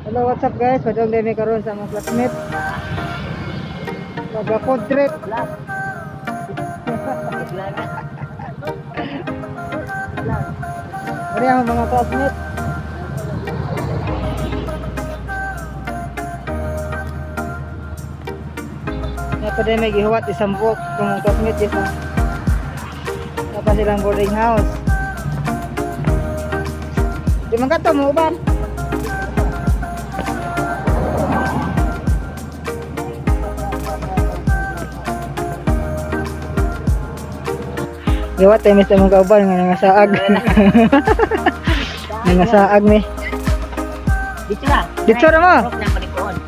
Hello, what's up, guys? Padong demi karon sa mga classmate. Maga-food trip. Ano ang mga classmate? Napa din may gihuwat isang buok kung mga classmate dito. Napa silang boarding house. Di man kato mo uban. Giwat tayo sa mga kauban nga nangasaag. Nangasaag mi. Dito na. Dito na mo. Rok na palikuon.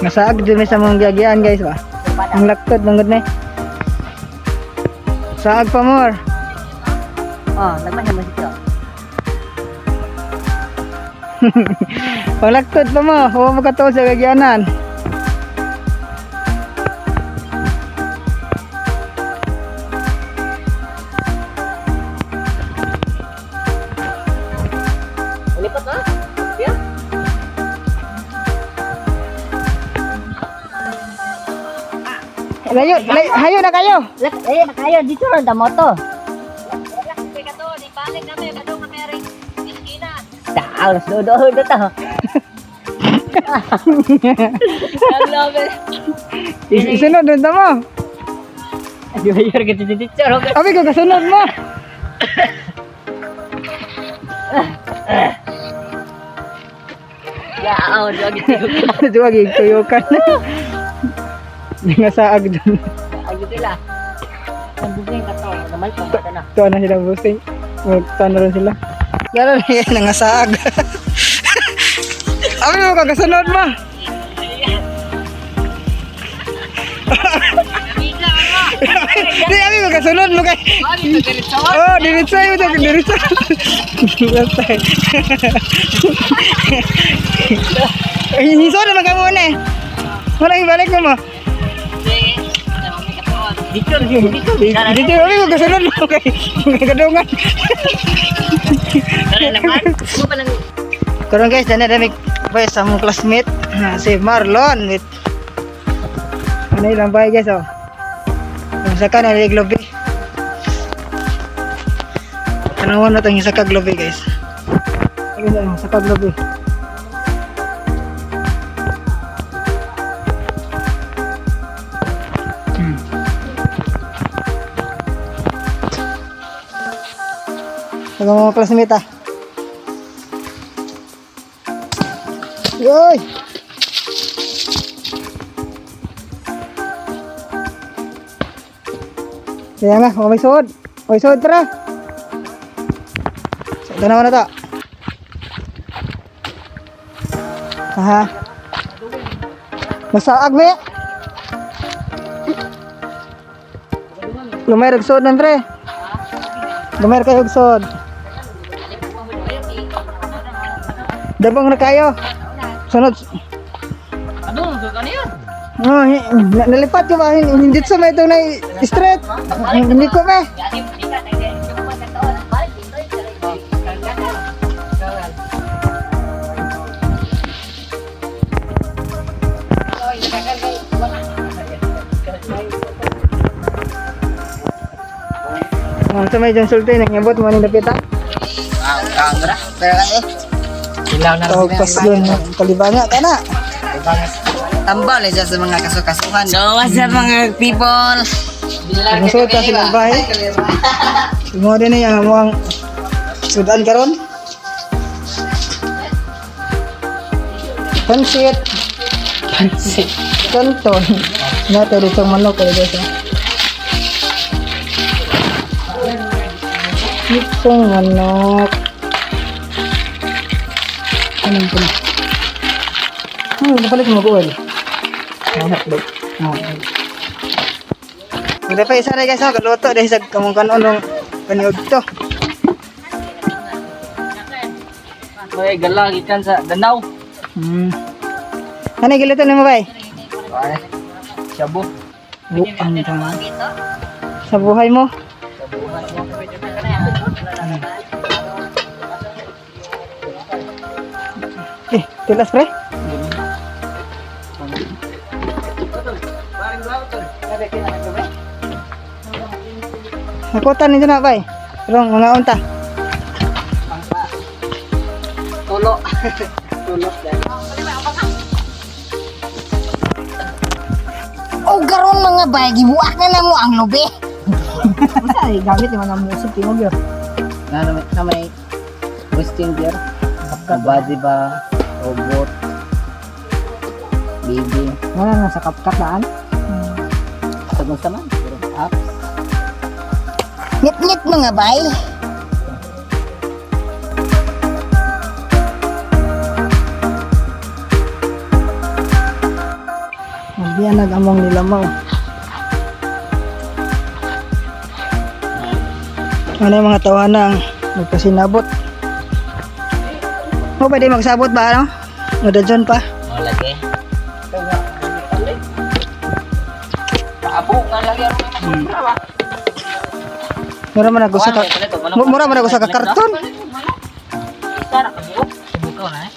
Nasaag dyan mi sa mga giagian, guys, ba. Ang laktod manggod mi. Saag pa more. Oh, lagman naman dito. Panglaktod pa mo. Huwag mo katuo sa gagyanan. Ulipat na. Yeah. Layo, layo, hayo na kayo. Lak, eh, nakayo dito ron da moto. Tao, las dodo do to. I love it. Isunod doon ta mo. Di ba yun kita dito ron? Abi ko kasunod mo. Ya, oh, lagi Duwag tuyukan. Nangasaag doon. Ayo sila. Ang bugay ka to, namal pa ka na. Tuwa na sila busing. Tuwa na rin sila. Gano'n na yan, nangasaag. Abi mo kagasunod mo. Di, abi mo kasunod mo kay. Oh, diretso yun, diretso. Basta. Ay, hiso naman ka muna eh. Wala ibalik mo mo. Dito dito. Dito, abi mo kasunod mo kay kadungan. Karon, guys, dana dami pa sa among classmate na si Marlon with ano ilang bahay, guys, oh. Ang saka na globe. Tanawan na tong isa ka globe, guys. Ayun ang isa ka globe. Ang mga classmate ah. Yoy! Kaya nga, oh, may suod. May suod, tara. So, tanaw na to. Aha. Masaag, me. Lumay og suod nan, pre. Lumay kayo og suod. Dabang na kayo. Sunod. Ano, so ano yan? Oh, nalipat ko ba? Hindi sa may ito na straight. Hindi ko ba? Oh, sa may dyan sulti, nangyabot mo ni Dapita. Camera. Pero eh. Ilaw na Tawag pas yun, kalibanga, kana. Tambal eh sa mga kasukasuhan. So what's up, mga people? Ang suot ka silang bahay. Mo din na yung ang sudan karon. Pansit. Pansit. Canton. Nato dito manok kayo, guys, ah. Itong manok. Ano ito na? Napalit mo mag-oil. Hotdog. Oh. Wala pa isa na, guys, oh, kaluto dahil sa kamong kanon ng kaniod to. May gala gikan sa Danau. Ano giluto nimo, bay? Ay. Shabu. Buang tama. Sa buhay mo. Eh, tilas pre. Nakutan ninyo na bay. Rong mga unta. Tulo. Tulo. O garon mga bay, gibuak na namo ang lubi. Unsa ay gamit yung mga musok tingog yun. Na may boosting gear. Body ba? Robot. Baby. Wala na sa kapkat laan. Sagun sa man. Pero apps. Ngit-ngit mga bay. Magbiyan nag-among nilamaw. Ano yung mga tawanang nagkasinabot? Mo ba di magsabot ba ano? Madadyon pa. Oh, lagi. Paabo nga lagi aron nga masubra ba. Mura man ako sa ka mura man ako sa kakarton. Tara ka buok. Bukaw na eh.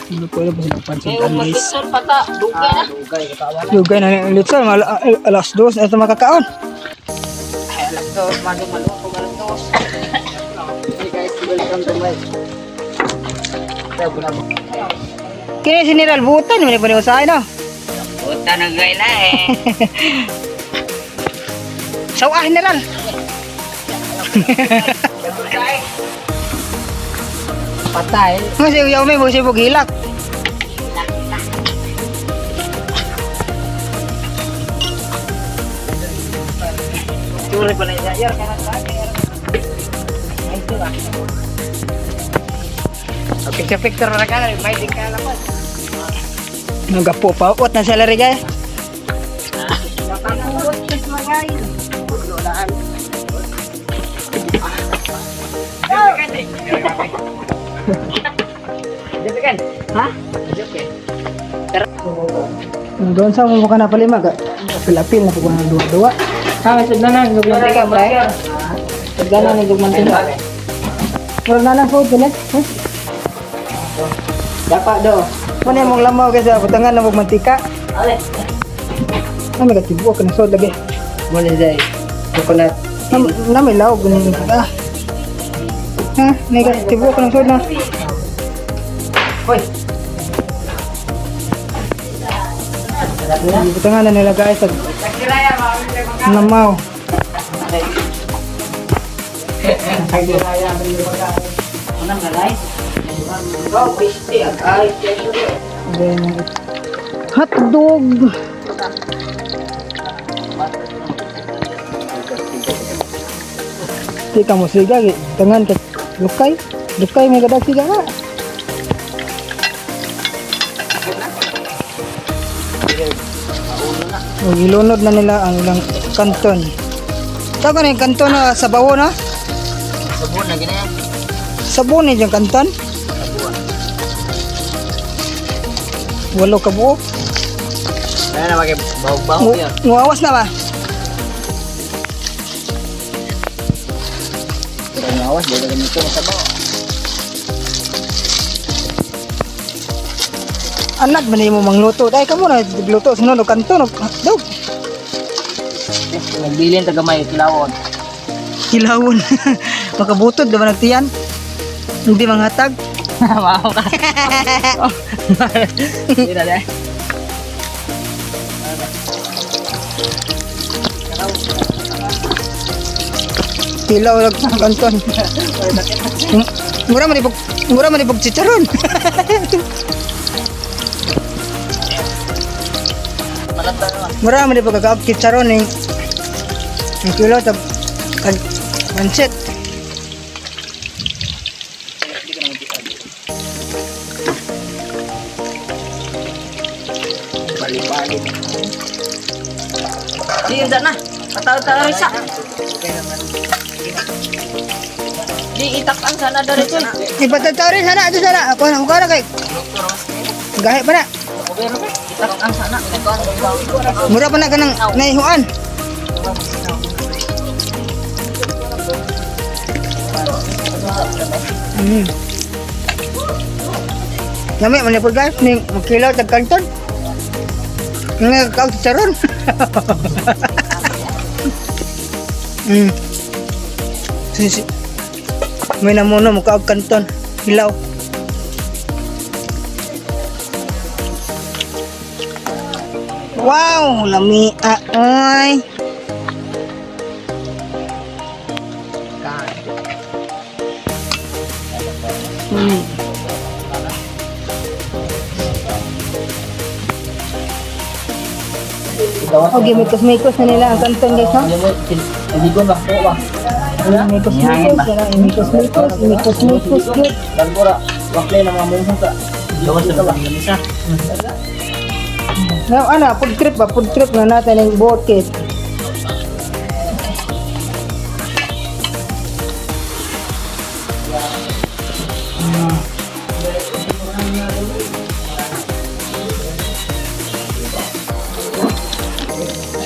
Hindi ko alam sila pansin Eh, magkisor pata, dugay na. Dugay Dugay na ni Litson, 2:00 na ito makakaon. Ay, 2:00, madung maluto 2:00. Hey guys, welcome to my. Kini si Niral butan man ni usahay no. Puta na gay na eh. Sawa General. Patay. Nga si Uyaw may mo si hilak. Curi pa na iya. Picture picture na ka, may di ka lapas. Nagapo pa ut na salary guys. Ha? Doon sa mo ka na palima ka. Apil-apil na pag ng duwa-duwa. Ha, may sugdanan, gugmantika ba? Sugdanan ni gugmantika. Murag na lang food dili. Huh? Dapat do. Muna yung mong lamaw kasi butangan na mantika. Ale. Na may katibuok ka na sod lagi. Muna zay. Coconut. Na may lawag ni ah. Ha, may katibuok ka na sod na. Hoy. Butangan na nila guys ag lamaw. Then, hotdog. Di ka mo siga, tangan ka lukay. Lukay may gadag siga ka. O, ilunod na nila ang ilang kanton. Tawag na yung kanton na sabawo na? Sabon na gina. Sabon ni yung kanton? Walo ka buo. Kaya na maging bahog-bahog yun. Muawas na ba? Pero ang awas, dahil ganito na sabaw. Anak man mo mangluto. Dai kamo na nagluto sunod og kanton og hotdog. Nagbilin taga may kilawon. Kilawon. Makabutod ba nagtiyan? Hindi manghatag. Wow ka. Hindi na dahil. Kilaw lag kanton. Mura man ibog chicharon. Mura man ibog kagaab chicharon ning ang kilo tag kan pansit. Balik-balik. Di, na. Pataw-taw isa. Di, itakang sana dari ito. Ipatatarin sana ato sana. Ako na ko na kay. Gahi pa na. Itakang sana. Mura pa na kanang naihuan. Lami man po, guys, ning kilaw tag kanton. Nga kaw chicharon. Sisi. May namuno mo kaog kanton. Hilaw. Wow, lami ah, oy. Okay, mikos-mikos na nila ang kanton, guys, no? Hindi ko ba? Oo ba? Mikos-mikos, mikos-mikos, mikos-mikos, good. Dalbora, wakle na mga mungho ka. Gawas sa mga lamisa. Now, ano, food trip ba? Food trip na natin yung buot kit.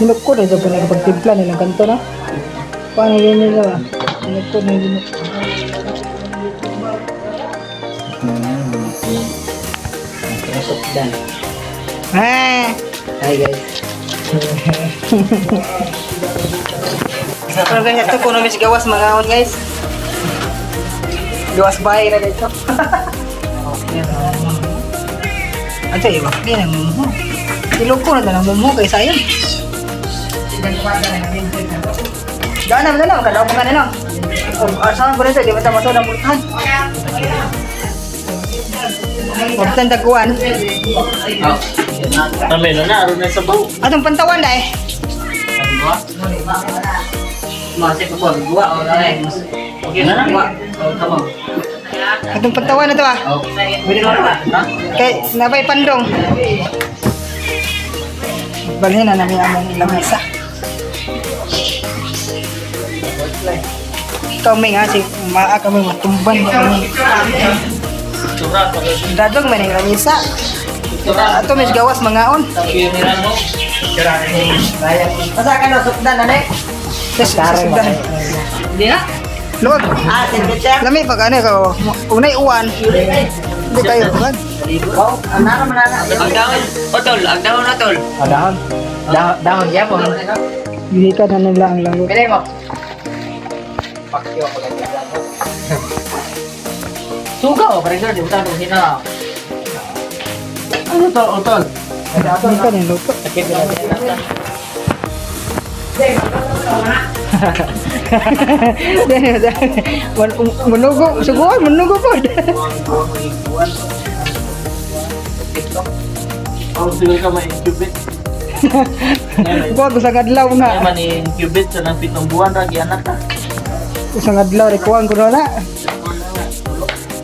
Sinukod na ito pa nagpagtimpla nilang kanto na. Paano yun nila ba? Sinukod na yun. Dan. Ah! Hi, guys. Pero guys, ito kuno mis gawas mga on, guys. Gawas bahay na dito. Ato iba, di na mumho. Ilog ko na tanang mumho kay sayon. Gana na lang kada ko na. Asa ko nito di ba ta maso na pultahan. Pagtan tagkuan. Kami na na, aron na sa baw. Atong pantawan dai. Masih ko po, buwa o na. Okay na na. Buwa. O kamo. Atong pantawan na to ah. Pwede na ba? Kay nabay pandong. Balhin na namin among lamesa. Ikaw may nga si maa kami matumban na kami. Sura, pag Dadong man ang lamesa. Ato mis gawas mangaon. mo. Basta ka no, sukdan na eh. Sugdan. Hindi na. Luwag. Ah, temperature. Lami pag ano ka unay uwan. Hindi kayo kan. Oh, anara man na. Ang dahon, otol, ang dahon otol. Dahon. Dahon yapon. Gihikan na nila ang langot. Pili mo. Pakyo pag Suga o, parang di ba hina. Ano to, utol? Gihikan ang luto. Sakit na. Manugo, suguan, manugo po. Ang siguro ka ma-incubate. Kuha ko sa adlaw nga. Kaya man i-incubate sa nang 7 buwan ra anak ka. Usang adlaw rekuan ko na.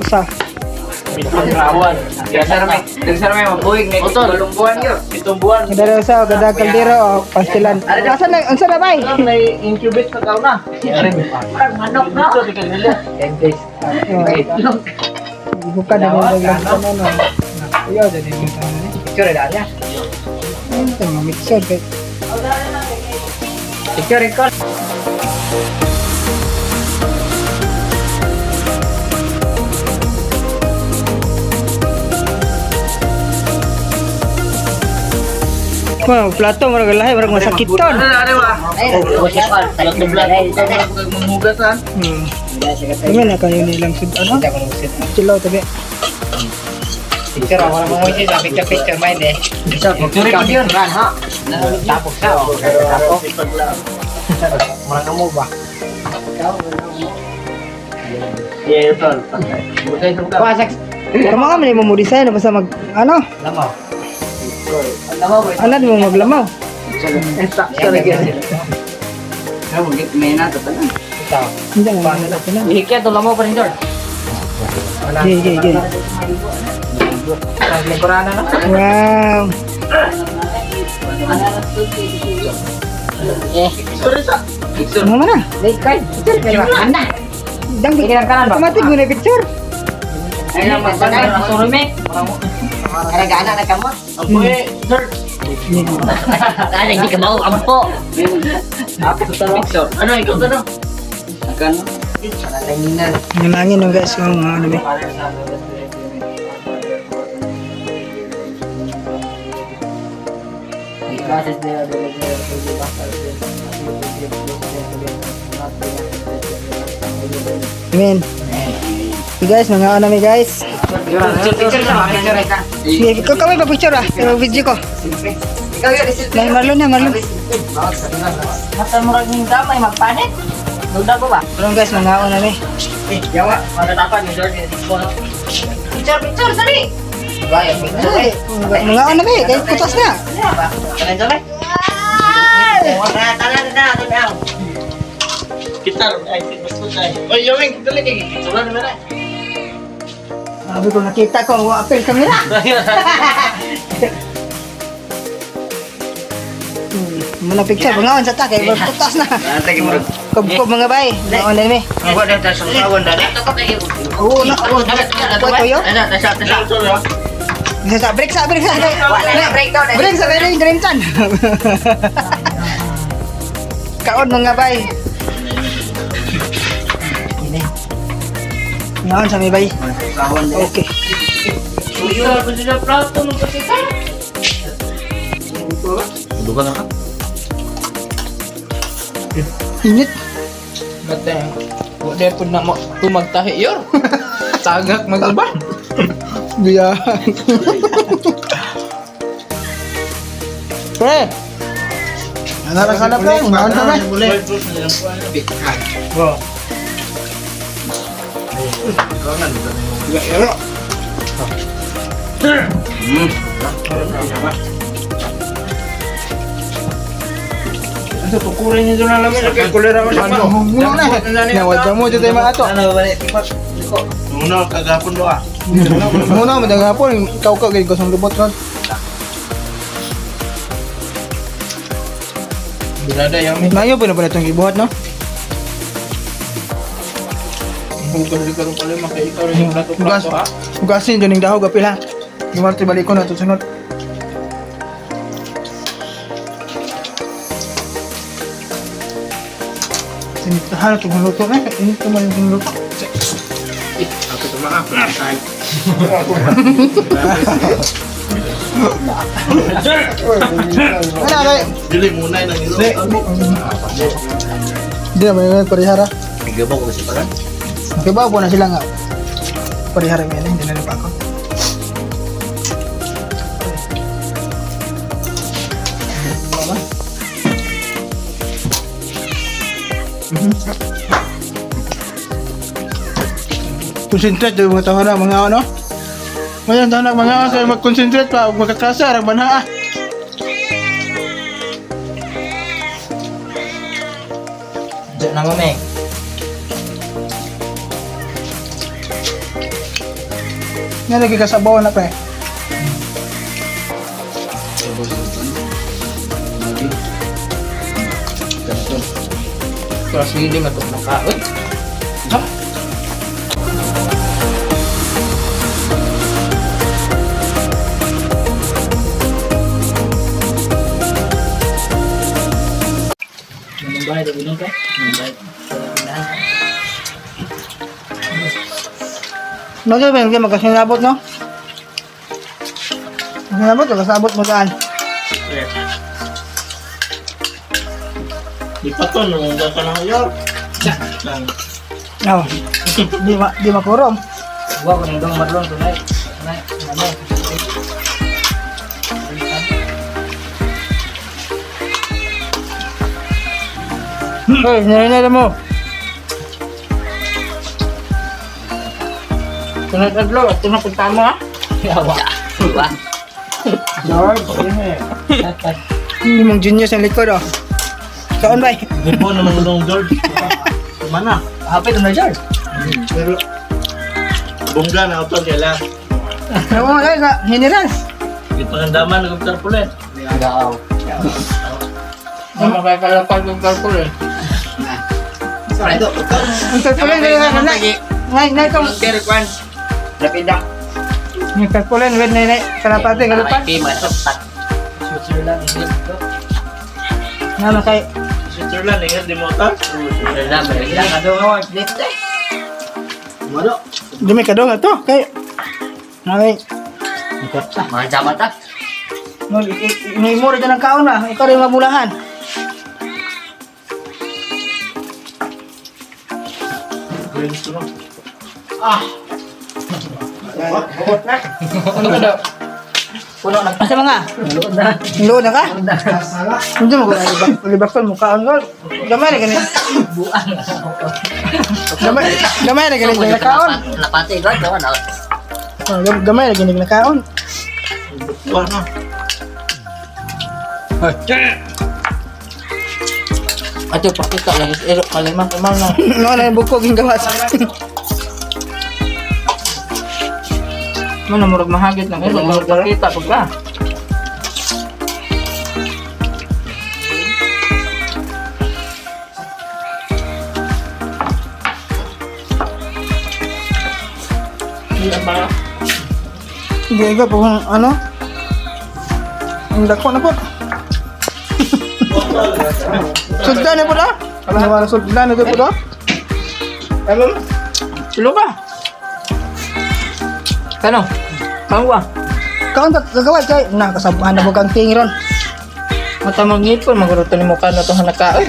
Usa. 7 rawan. Dagsar may, dagsar may mabuhig na Otol. 8 buwan yun. 7 buwan. Kadaro sa kada kaldero o pastilan. Asa na unsa na bay? Alam na i-incubate sa tao na. Parang manok no? Dito di ka nila. 10 days. Bukan na nila lang sa ano. Iyo dali mo ta ni. Picture na niya. Ito mga mixer kay. Picture record. Mga plato murag lahi murag masakiton. Ano ba? Plato-plato ka manghugas ha. Kami na kayo nilang sud ano. Chillaw tabi. Picture ako lang mo siya, picture picture mind eh. Picture pa yun, ran ha. Tapos na oh. Tapos. Murang mo ba? Yeah, utol. Bukay sa buka. Wasak. Kamo ka man mo design basta mag ano, Lamaw. Lamaw ba? anad mo maglamaw. Sakto lagi. Ito. Hindi na na na. Ihikya to lamaw pa rin, Jor. Gay gay gay. Lingkurana na. Wow. Eh. Sorry sa. Ano man na? Kay. Picture kayo. Ana. Dang Sige lang kanan ba? Automatic mo na picture. Ay lang magbanay. Surumi. Karagana na kamo. Ang buhay, sir. Sana hindi ka mau ampo. Picture. Ano, ikaw ka na? Agano. Langinan. Nangin no guys yung mga ano ba. Amen. Okay guys, mga ano mi guys. Picture lang, picture ka. Sige, ikaw kami pa picture ah. Pero video ko. Ikaw yun, isil. May Marlon na, Marlon. Mata murag ning damay magpanik. Duda ko ba? Marlon guys, mga ano mi. Eh, yawa. Matatapan yung George. Picture, picture, dali. Gaya, picture Ay, eh. mga ano mi, kay kutas na. Ano dyan eh? Tara, tara, tara. Kita, ay, basta tayo. Oy, yawing, dali kay Picture naman eh. Sabi ko nakita ko ang apel camera. Muna picture, mga sa ta kay kutas na. Kubkob mga bay, mga ano mi. Ang wala tayo sa tawon dali. Oo na, oo. Kuy tuyo. Ano, tasa, tasa. Sa break sa break sa. Wala na, break down. Break sa break green chan. Kaon mga bay. Ngaon sa mi bay. Okay. Tuyo, gusto na plato ng pasita. Duga na ka. Init. Bate, wala po na mo tumagtahi yor. Tagak mag-uban. Biya. Pre. Ano ra kana pre? Ngaon sa pre? Wow. Ano, tukurin niyo doon alam mo, kay kulera mo siya. Ano muna na. Nawad mo dito mga ato. Ano ba ni? Muna, kagapon do ah. Muna mo dagapon ikaw ka gid ko sa lubot ron. Bilada yung may Mayo pa na pala itong gibuhat no? hugas di karon pala maka ikaw rin yung plato Hugas. plato ha. Hugasin dyan yung dahog apil ha. Gumarte balik ko na susunod. Sinitahan itong luto na. Init naman yung luto. Ako tumaa. Ano kay? Dili muna nang ilo. Hindi naman yung parihara. Nagaba ko kasi pala. Nakibaw po na sila nga. Parihara mo yan eh. Hindi na rin pa ako. Concentrate yung mga tao na mga ano. Ngayon tao na mga ano, sa mag-concentrate pa ug magkakasa rag banha ah. Diyan na mame. Nga lagi kasabaw na pre. Pero sige matok na ka. Uy. Ha? Anong bahay ito bilong ka? Anong bahay? Ano ba yung magkasinabot no? Magkasinabot, magkasabot mo saan? Di pa to, nung ka na yor. No. Di makurom. Wa ko nang dong marlon tunay. Tunay. Tunay. Hoy, narinig mo. Tunay adlaw, ato na punta mo ha. Yawa. Diba? Hindi mong genius ang likod oh. Kaon bay. Di po naman nung George. Mana? Hapit na George. Pero bongga na auto nila. Ano mo guys, general. Di pangandaman ng tarpaulin. Gaaw. Mama kay kalapag ng tarpaulin. Ang tarpaulin dili na na. Ngay ngay tong Kwan. Lapida. yung tarpaulin wed na na kalapate kalapate. Ay, masok. Switzerland. Nga man kay Switzerland, ingat di motor. Wala, wala. Ano nga plate eh. Mano? di may kadong ato kay. Ngay Mga jama ta. No, mo rin ng kaon na. Ikaw rin mabulahan. Ano ka daw? Puno na. Asa mga? Luod na ka? Hindi mo ko libakton mo kaon ko. Gamay ra gani. Gamay gamay ra gani na kaon. Napati ba? Gawa na. Oh, gamay ra gani na kaon. Ato pakita lang is ero kalima kumal na. No na bukog yung gawas. Mo na murag mahagit lang ero murag pakita pag ka. Hindi ka po kung ano. Ang dako na po. Sugdan na po da. Ano ba sugdan na po da? Ano? Tulo ka. Kano? Kano ba? Kaon ta gagawad kay na kasabuan na po kang tingron. Mata mangipon, maguruto ni mukha na itong hanakaon.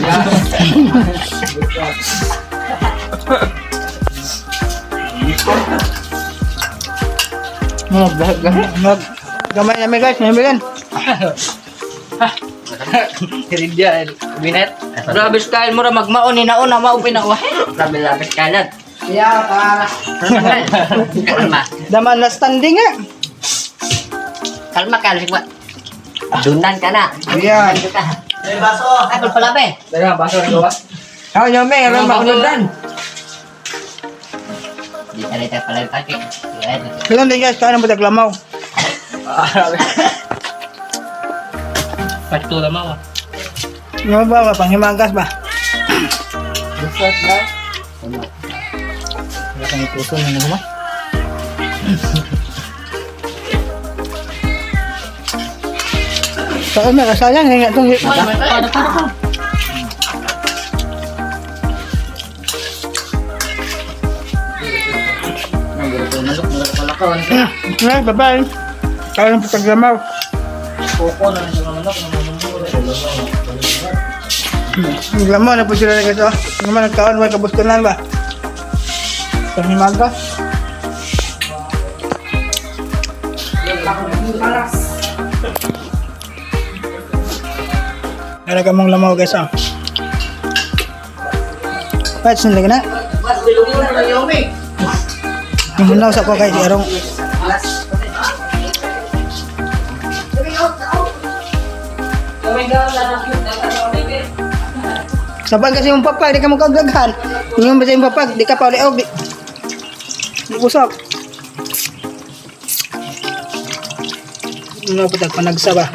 Mga gahi. Mag gamay na mi guys, may bilin. Hiridya, binet. Grabe style mo ra magmaon ni nauna mao pinawahe. Grabe labis kanan. Yeah, para. Kalma. Daman na standing eh. Kalma ka, lusig ba? Dunan ka na. Ayan. Ka. Ay, pala be. Dara baso ra gawa. Ako nyo, may aron maunudan. Di ka rin tayo pala yung paki. Ganun din guys, kaon mo taglamaw. Patura mao. Ano ba ba panghimagas ba? Busat ba? Wala kang puso na naman. Kaon na kasayang nga itong Ay, bye-bye. Kaon mo taglamaw. Koko na lang sa manok na mamumuro. Lamaw na po sila na guys. Oh. Naman nagkaon, may kabustunan ba? Panghimagas. Meron ka mong lamaw guys ah. Patch nila na. Hinaw sa ko guys, erong Saban kasi yung papag, di ka magkagaghan. Yung ba sa yung papag, di ka pa uliog. Di, di usap. Ano pa tag panagsa ba?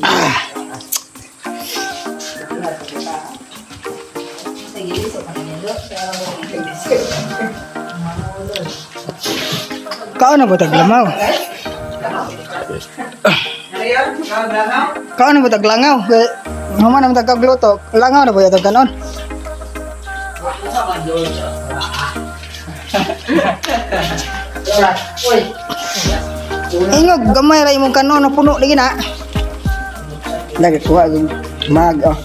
Ah. Kaon na ba taglamaw? Kaon na ba taglangaw? Human naman tagkagluto. Langaw na ba yung kanon? Ingog, gamay ra imong kanon, puno lagi na. Lagi kuha yung mag oh.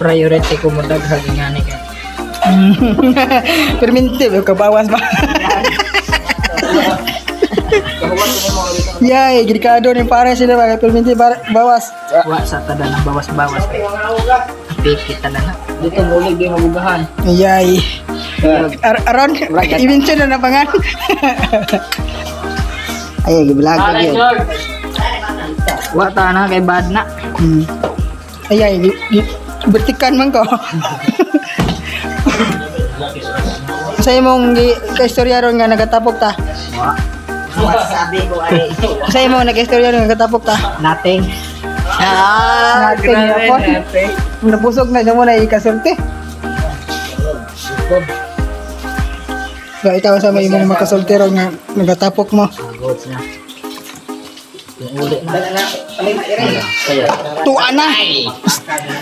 Priority ko mo daghag ngani kay. Perminti, kabawas ba? Yay, gidikado ni pare sila ba perminti bawas. Wa sa tada ng bawas-bawas kay. Apiki ta na. Dito mulig di mabugahan. Yay. Aron, i-mention na napangan. Ay, gibilag yun. Wa ta na kay bad na. Ay, ay, bertikan man ko. Sa imong kaistorya ron nga nagatapok ta. Sabi ko ay. Sa imong nag-istorya ron nga nagatapok ta. Nothing. Ah, nothing yapon. Nabusog na siya mo na ikasulti. So, ikaw sa may imong makasulti ron nga nagatapok mo. Goods na. Yung uli na. Tuwa na.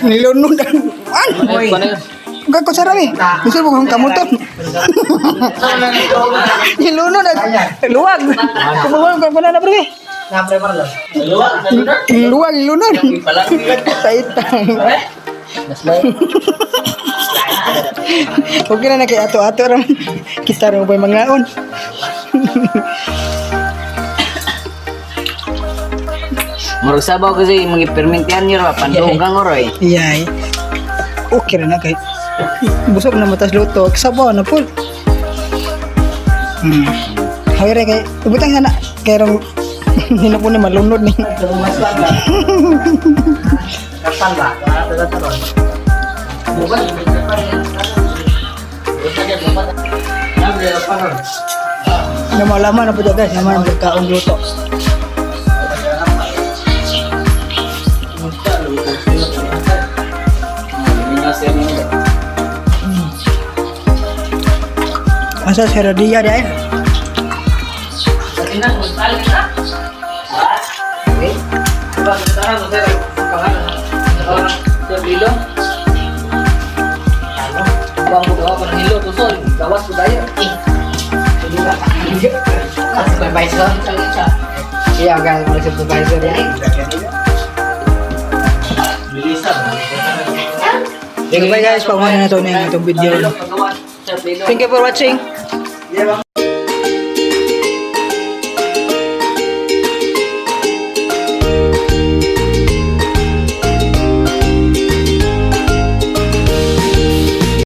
Nilunod ang an. Ay, kuha na yun. Kag kutsara eh. Gusto mo kung kamuton. Ilunod at luwag. Kumuha ka pa na pre. Napre Marlon. Luwag ilunod. Taitang. Okay na na kay ato-ato ra. Kita ra pa mangaon. Murag sabaw kasi mga permintian niyo ra pandunggang oroy. Iyay. Okay ra na kay busog na matas luto. Sabaw na po. Hoy re kay ibutang sana kay rong hindi na po ni malunod ni. Kapan ba? Wala ta taron. Namalaman na po dyan, guys, naman ang kaong luto. Asa si Radia dahil? Supervisor. Iya, guys, mga supervisor yan. Goodbye guys, pamuha na ito na yung itong video. Thank you for watching.